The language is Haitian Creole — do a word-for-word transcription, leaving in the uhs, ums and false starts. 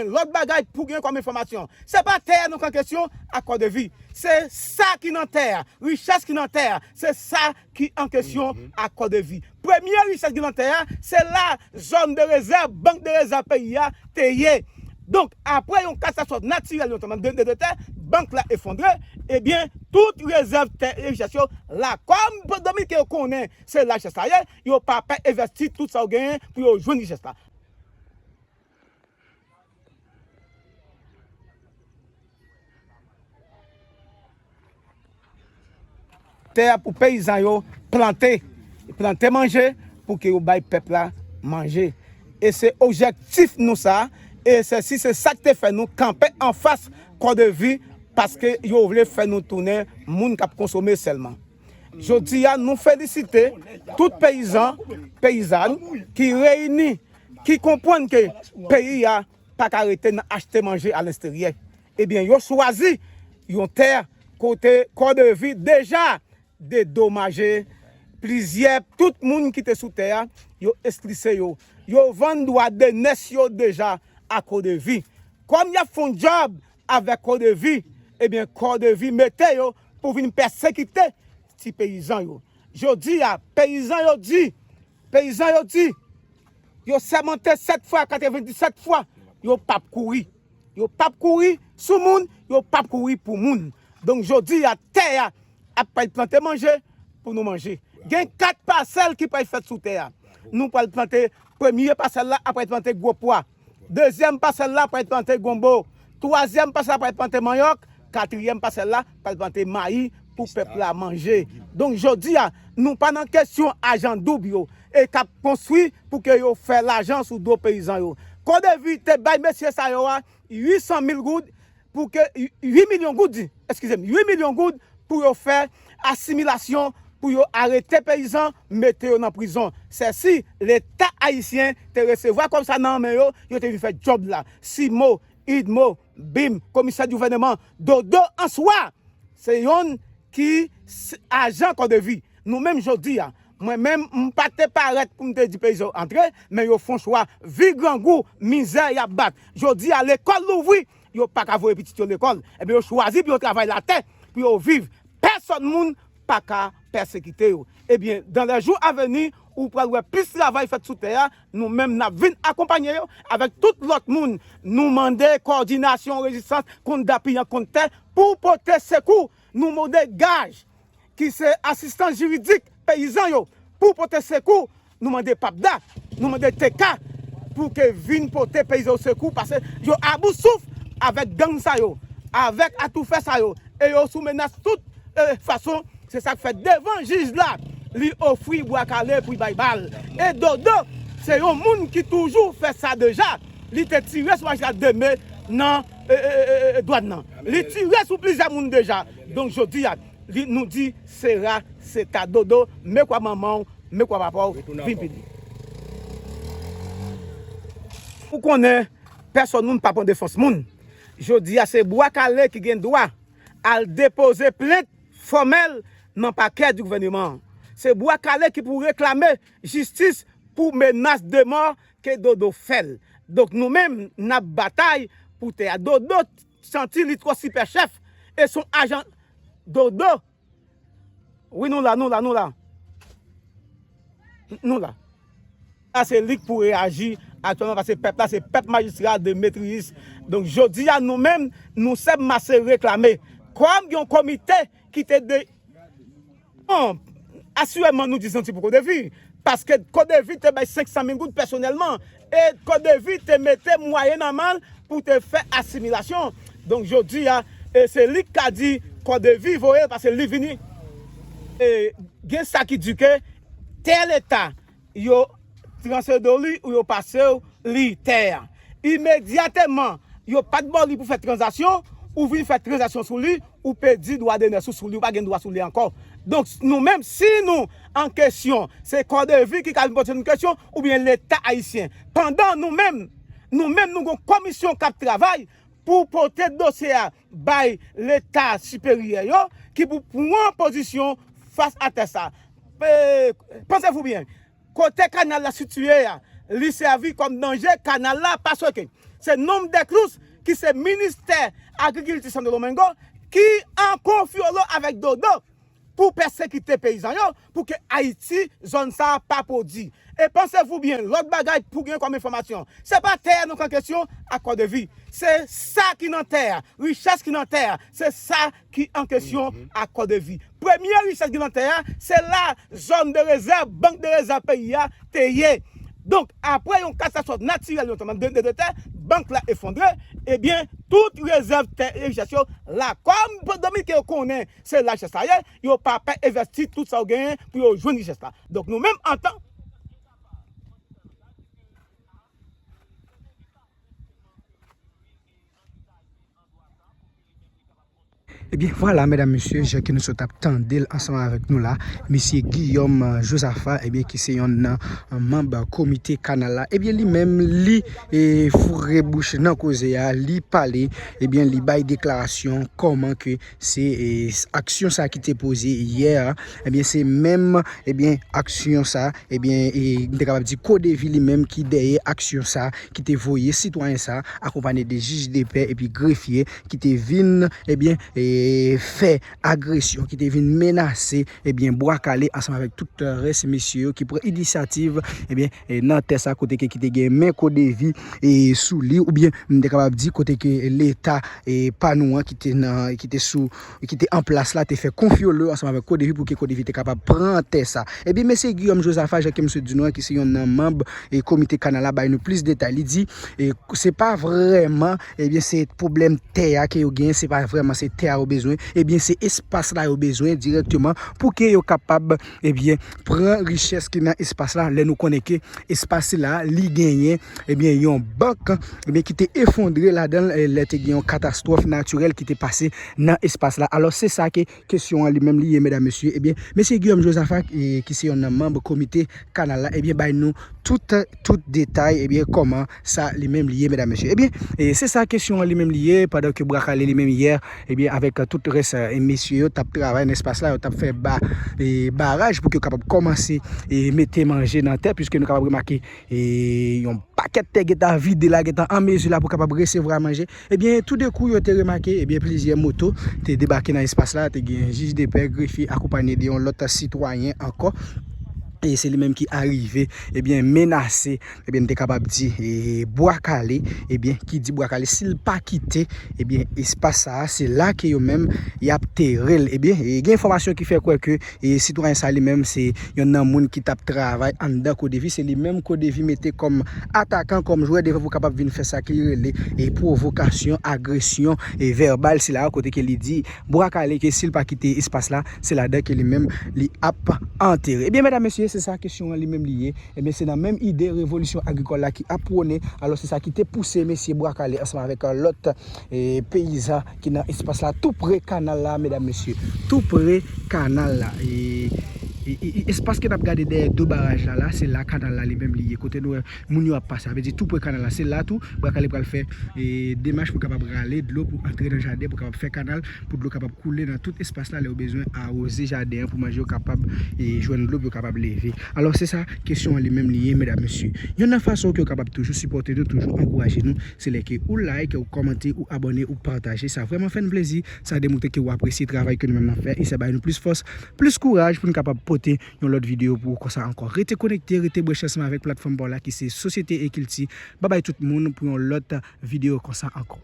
Lòt bagay pou gen kòm enfòmasyon, se pa tè a non k an kesyon ak Kòdevi. Se sa ki nan tè a, richès ki nan tè a, se sa ki an kesyon ak Kòdevi. Premye richès ki nan tè a, se la zòn de rezèv, bank de rezèv peyi a te ye. Donk, apre yon katastwòf natirèl, yon tranblemanntè, bank la efondre, ebyen, tout rezèv tè e richès yo la. Kòm Dominiken yo konnen se la richès la ye, yo pa pè envèsti tout sa yo genyen pou yo jwenn richès la. Tè a pou peyizan yo plante, plante manje pou ke yo bay pèp la manje. E se objektif nou sa, e se si se sa k te fè nou kanpe anfas Kòdevi, paske yo vle fè nou tounen moun k ap konsome sèlman. Jodi a, nou felisite tout peyizan, peyizàn ki reyini, ki konprann ke peyi a pa ka rete nan achte manje alensteryè. Ebyen, yo chwazi yon tè kote Kòdevi deja dedomaje. Plizyè, tout moun ki te sou tè a, yo esplise yo. Yo vann dwa de nès yo deja a Kòdevi. Kòm y ap fè yon djòb avèk Kòdevi, ebyen, Kòdevi mete yo pou vin pèsekite ti peyizan yo. Jodi a, peyizan yo di, peyizan yo di, yo sèmante sèt fwa, katrevenndisèt fwa, yo p ap kouri. Yo p ap kouri sou moun, yo p ap kouri pou moun. Donk, jodi a, tè a ap pral plante manje pou nou manje. Gen kat pasèl ki pral fèt sou tè a. Nou pral plante, premye pasèl la ap pral plante gwo pwa. Dezyèm pasèl la pral plante gonbo. Twazyèm pasèl la pral plante manyòk. Katriyèm pasèl la pral plante mayi pou pèp la manje. Donk, jodi a, nou pa nan kesyon ajan doub yo e k ap konstwi pou ke yo fè lajan sou do peyizan yo. Kòdevi te bay mesye sa yo a uit san mil goud pou ke, uit milyon goud, di, eskize m, uit milyon goud pou yo fè asimilasyon, pou yo arete peyizan, mete yo nan prizon. Sèsi, Leta ayisyen te resevwa kòb sa nan men yo, yo te vin fè djòb la. Simo, Idmo, Bim, komisè di gouvènman, Dodo an swa, se yonn ki s-, ajan Kòdevi. Nou menm jodi a, mwen menm, m pa te parèt pou m te di peyizan yo antre, men yo fè yon chwa. Vi grangou, mizè y ap bat. Jodi a, lekòl louvri, yo pa ka voye pitit yo lekòl. Ebyen, yo chwazi pou yo travay latè, pou yo viv. Pèsòn moun pa ka pèsekite yo. Ebyen, dans les jours à venir, ou pral wè plis travay fèt sou tè a, nou menm n ap vin akonpanye yo avèk tout lòt moun. Nou mande kowòdinasyon rezistans kont DAPI an kont tè pou pote sekou. Nou mande gaj ki se asistans jiridik peyizan yo pou pote sekou. Nou mande PAPDA, nou mande TEKA pou ke vin pote peyizan yo sekou, paske yo abou souf avèk gang sa yo, avèk atoufè sa yo, e yo sou menas tout, e, fason. Se sa k fè devan jij la, li ofri bwa kale pou l bay bal. E Dodo, se yon moun ki toujou fè sa deja. Li te tire sou majistra Deme nan, e, e, e, e, dwàn nan. Li tire sou plizyè moun deja. Donk, jodi a, li, nou di, sera, seta, Dodo, men kwa manman w, men kwa papa w, vin pini. Ou konnen, pèsòn moun pa pran defans moun. Jodi a, se Bwa Kale ki gen dwa al depoze plent fòmèl nan pakè di gouvènman an. Se Bwa Kale ki pou reklame jistis pou menas de mò ke Dodo fè l. Donk, nou menm, n ap batay pou tè a. Dodo santi li twò sipè chèf e se yon ajan. Dodo. Wi, nou la, nou la, nou la. Nou la. Sa se li k pou reyaji aktyèlman, paske pèp la se pèp majistra Demetriyis. Donk, jodi a, nou menm, nou sèm mase reklame. Kòm gen yon komite ki te de-, bon, asireman nou di santi pou Kòdevi, paske Kòdevi te bay senk san mil goud pèsonèlman, e Kòdevi te mete mwayen nan men l pou te fè asimilasyon. Donk, jodi a, e se li k ka di Kòdevi voye l, paske li vini. E gen sa ki di ke tè Leta, yo transfere li ou yo pase w li tè a. Imedyateman, yo pa t ba w li pou fè tranzaksyon, ou vin fè tranzaksyon sou li, ou pèdi dwa de nès ou sou li, ou pa gen dwa sou li ankò. Donk, nou menm, si nou an kesyon, se Kòdevi ki ka vin poze nou kesyon, oubyen Leta ayisyen. Pandan nou menm, nou menm, nou gon komisyon k ap travay pou pote dosye a bay Leta siperyè yo, ki pou pran pozisyon fas a tè sa. E, panse vou byen, kote kanal la sitiye a, li sèvi kòm danje kanal la, paske Se Nonm Dèklous ki se ministè agrikilti Santo Domingo ki an konfyolo avèk Dodo pou pèsekite peyizan yo, pou ke Ayiti, zòn sa a pa pwodui. E pansevou byen, lòt bagay pou gen kòm enfòmasyon, se pa tè a nou k an kesyon ak Kòdevi. Se sa ki nan tè a, richès ki nan tè a, se sa ki an kesyon ak Kòdevi. Premye richès ki nan tè a, se la zòn de rezèv, bank de rezèv peyi a te ye. Donk, apre yon katastwòf natirèl, notamman de, de, de tè, bank la efondre, ebyen, tout rezèv tè e richès yo la. Kòm Dominiken yo konnen se la richès la ye, yo pa pè envèsti tout sa yo genyen pou yo jwenn richès la. Donk, nou menm, antan Ebyen, vwala, medam, mesye, jan ke nou sot ap tande l ansanm avèk nou la, mesye Guillaume Josaphat, ebyen, ki se yonn nan, eh, manm komite kanal la, ebyen, li menm, li, eh, foure bouch nan koze a, li pale, ebyen, li bay deklarasyon kòman ke se, eh, aksyon sa ki te poze yè a, ebyen, se menm, ebyen, aksyon sa, ebyen, e, m te kapab di Kòdevi li menm ki dèyè aksyon sa, ki te voye sitwayen sa, akonpanye de jij de pè epi grefye, ki te vin, ebyen, e, fè agresyon, ki te vin menase, ebyen, Bwa Kale ansanm avèk tout, e, rès mesye yo ki pran inisyativ, ebyen, e, nan tè sa kote ke ki te gen men Kòdevi, e, sou li, oubyen m te kapab di kote ke Leta, e, pa nou an ki te nan, ki te sou, ki te an plas la, te fè konfyolo ansanm avèk Kòdevi pou ke Kòdevi te kapab pran tè sa. Ebyen, mesye Guillaume Josaphat, jan ke m sot di nou an, ki se yonn nan manm, e, komite kanal la, bay nou plis detay. Li di, e, se pa vrèman, ebyen, se pwoblèm tè a ke yo genyen, se pa vrèman se tè a yo bezwen, ebyen, se espas la yo bezwen dirèkteman pou ke yo kapab, ebyen, pran richès ki nan espas la. Lè nou konnen ke espas la, li genyen, ebyen, yon bank, ebyen, ki te efondre ladan l, e, lè te gen yon katastwòf natirèl ki te pase nan espas la. Alò, se sa ke kesyon an li menm li ye, medam, mesye. Ebyen, mesye Guillaume Josaphat, e, ki se yonn nan manm komite kanal la, ebyen, bay nou tout, tout detay, ebyen, kòman sa li menm li ye, medam, mesye. Ebyen, e, se sa kesyon an li menm li ye, pandan ke Bwa Kale li menm yè, ebyen, avèk, e, tout rès, e, mesye yo t ap travay nan espas la, yo t ap fè ba-, e, baraj pou ke yo kapab kòmanse, e, mete manje nan tè, piske nou kapab remake, e, yon pakèt tè gentan vide la, gentan an mezi la pou kapab resevwa manje. Ebyen, toudenkou, yo te remake, ebyen, plizyè moto te debake nan espas la, te gen jij de pè, grefye, akonpanye de yon lòt sitwayen ankò. E se li menm ki arive, ebyen, menase, ebyen, n te kapab di, e, Bwa Kale, ebyen, ki di Bwa Kale, si l pa kite, ebyen, espas sa a, se la ke yo menm, y ap tere l. Ebyen, e, gen enfòmasyon ki fè kwè ke, e, sitwayen sa li menm, se yonn nan moun ki t ap travay anndan Kòdevi, se li menm Kòdevi mete kòm atakan, kòm jwè devan pou kapab vin fè sa ki rele, e, pwovokasyon, agresyon, e, vèbal, se la kote ke li di Bwa Kale ke si l pa kite espas la, se ladan ke li menm li ap antere. Ebyen, medam, mesye, se sa kesyon an li menm li ye. Ebyen, se nan menm ide revolisyon agrikòl la ki ap pwone. Alò, se sa ki te pouse mesye Bwa Kale ansanm avèk, e, lòt, e, peyizan ki nan espas la, tou pre kanal la, medam, mesye. Tou pre kanal la. E, e, e, e, espas ke n ap gade dèyè do baraj la, la, se la kanal la li menm li ye. Kote nou wè moun yo ap pase. Sa vle di tou pre kanal la. Se la tou, Bwa Kale pral fè, e, demach pou kapab rale dlo pou antre nan jaden, pou kapab fè kanal, pou dlo kapab koule nan tout espas la, lè yo bezwen awoze jaden an, pou manje yo kapab, e, jwenn dlo, pou yo kapab leve. Alò, se sa kesyon an li menm li ye, medam, mesye. Yonn nan fason ke w kapab toujou sipòte nou, toujou ankouraje nou, se lè ke ou like, ou kòmante, ou abòne, ou pataje. Sa vrèman fè n plezi. Sa demontre ke w apresye travay ke nou menm n ap fè. E sa bay nou plis fòs, plis kouraj pou n kapab pote yon lòt videyo pou ou konsa ankò. Rete konekte, rete branche ansanm avèk platfòm pa w la ki se Sosyete e Kilti. Babay tout moun pou yon lòt videyo konsa ankò.